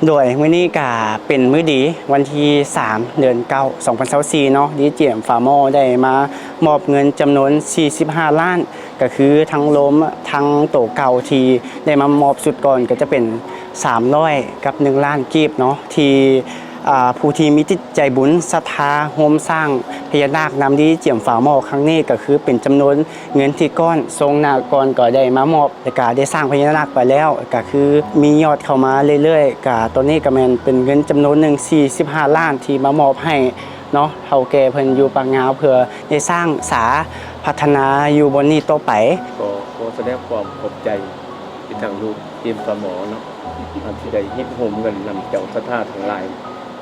ໂດຍມື້ນີ້ກະເປັນມື້ດີ ວັນທີສາມ ເດືອນເກົ້າ ສອງພັນຊາວສີ່ເນາະ ດີເຈມຟາມໍໄດ້ມາມອບເງິນຈຳນວນສີ່ສິບຫ້າລ້ານ ກະຄືທັງໂລມ ທັງໂຕເກົ່າທີ່ໄດ້ມາມອບຊຸດກ່ອນ ກະຈະເປັນສາມຮ້ອຍກັບໜຶ່ງລ້ານກີບເນາະ ທີ່ ອ່າ ຜູ້ທີ່ມີຈິດໃຈບຸນສັດທາຮ່ວມສ້າງພະຍານາກນຳດີເຈມຟາມໍຄັ້ງນີ້ ກະຄືເປັນຈຳນວນ ເງິນທີ່ກ້ອນ ຊ່ວງໜ້າກ່ອນກໍໄດ້ມາມອບ ແລະກະໄດ້ສ້າງພະຍານາກໄປແລ້ວ ກະຄືມີຍອດເຂົ້າມາເລື້ອຍໆ ກະຕອນນີ້ກະແມ່ນເປັນເງິນຈຳນວນໜຶ່ງ ສີ່ສິບຫ້າລ້ານ ທີ່ມາມອບໃຫ້ເນາະ ເຖົ້າແກ່ເພິ່ນຢູ່ປາກງາວ ເພື່ອໄດ້ສ້າງສາພັດທະນາຢູ່ບ່ອນນີ້ຕໍ່ໄປ. ກໍຂໍສະແດງຄວາມຂອບໃຈທີ່ທາງລູກເຈມຟາມໍເນາະ ທີ່ໄດ້ຮິບໂຮມເງິນນຳເຈົ້າສັດທາທັງຫຼາຍ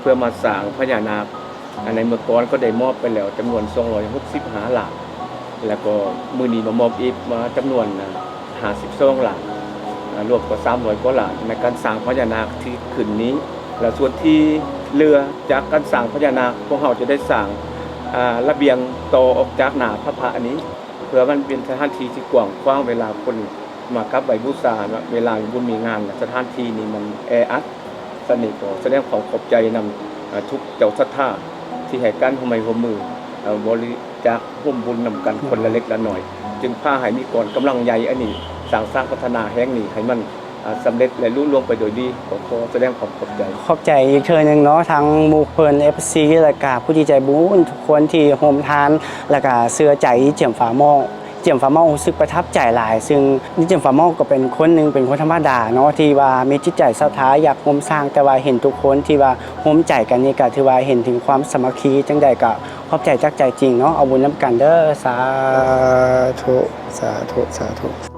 ເພື່ອມາສ້າງພະຍານາກ ອັນໃນເມື່ອກ່ອນກໍໄດ້ມອບໄປແລ້ວຈຳນວນສອງຮ້ອຍຫົກສິບຫ້າລ້ານ ແລ້ວກໍມື້ນີ້ມາມອບອີກມາຈຳນວນ ອ່າ ຫ້າສິບສອງລ້ານ ອ່າ ລວມກໍສາມຮ້ອຍກວ່າລ້ານ ໃນການສ້າງພະຍານາກທີ່ຂຶ້ນນີ້ ແລະສ່ວນທີ່ເຫຼືອຈາກການສ້າງພະຍານາກ ພວກເຮົາຈະໄດ້ສ້າງ ອ່າ ລະບຽງຕໍ່ອອກຈາກໜ້າພະພັກອັນນີ້ ເພື່ອມັນເປັນສະຖານທີ່ທີ່ກວ້າງຂວາງ ເວລາຄົນມາກາບໄຫວ້ບູຊາເນາະ ເວລາມີບຸນມີງານ ສະຖານທີ່ນີ້ມັນແອອັດ. ສະນີ້ກໍສະແດງຄວາມຂອບໃຈນຳ ເອີ ທຸກເຈົ້າສັດທາທີ່ໃຫ້ການຮ່ວມໄມ້ຮ່ວມມື ເອີ ບໍລິຈາກຮ່ວມບຸນນຳກັນຄົນລະເລັກລະນ້ອຍ ຈຶ່ງພາໃຫ້ມີກອນກຳລັງໃຫຍ່ອັນນີ້ ສ້າງສາພັດທະນາແຫ່ງນີ້ໃຫ້ມັນ ເອີ ສຳເລັດ ແລະລຸລ່ວງໄປໂດຍດີ. ກໍຂໍສະແດງຄວາມຂອບໃຈ. ຂອບໃຈອີກເທື່ອໜຶ່ງເນາະ ທັງໝູ່ເພື່ອນ ເອັຟຊີ ແລະກະຜູ້ທີ່ໃຈບຸນທຸກຄົນທີ່ໂຮມທານ ແລະກະເຊື່ອໃຈເຈມຟາມໍ. ເຈມຟາມໍຮູ້ສຶກປະທັບໃຈຫຼາຍ ຊຶ່ງເຈມຟາມໍກໍເປັນຄົນໜຶ່ງ ເປັນຄົນທຳມະດາເນາະ ທີ່ວ່າມີຈິດໃຈສັດທາຢາກຮ່ວມສ້າງ ແຕ່ວ່າເຫັນທຸກຄົນທີ່ວ່າຮ່ວມໃຈກັນນີ້ ກະຖືວ່າເຫັນເຖິງຄວາມສາມັກຄີ ຈັ່ງໃດກໍຂອບໃຈຈາກໃຈຈິງເນາະ ເອົາບຸນນຳກັນເດີ. ສາທຸ ສາທຸ ສາທຸ.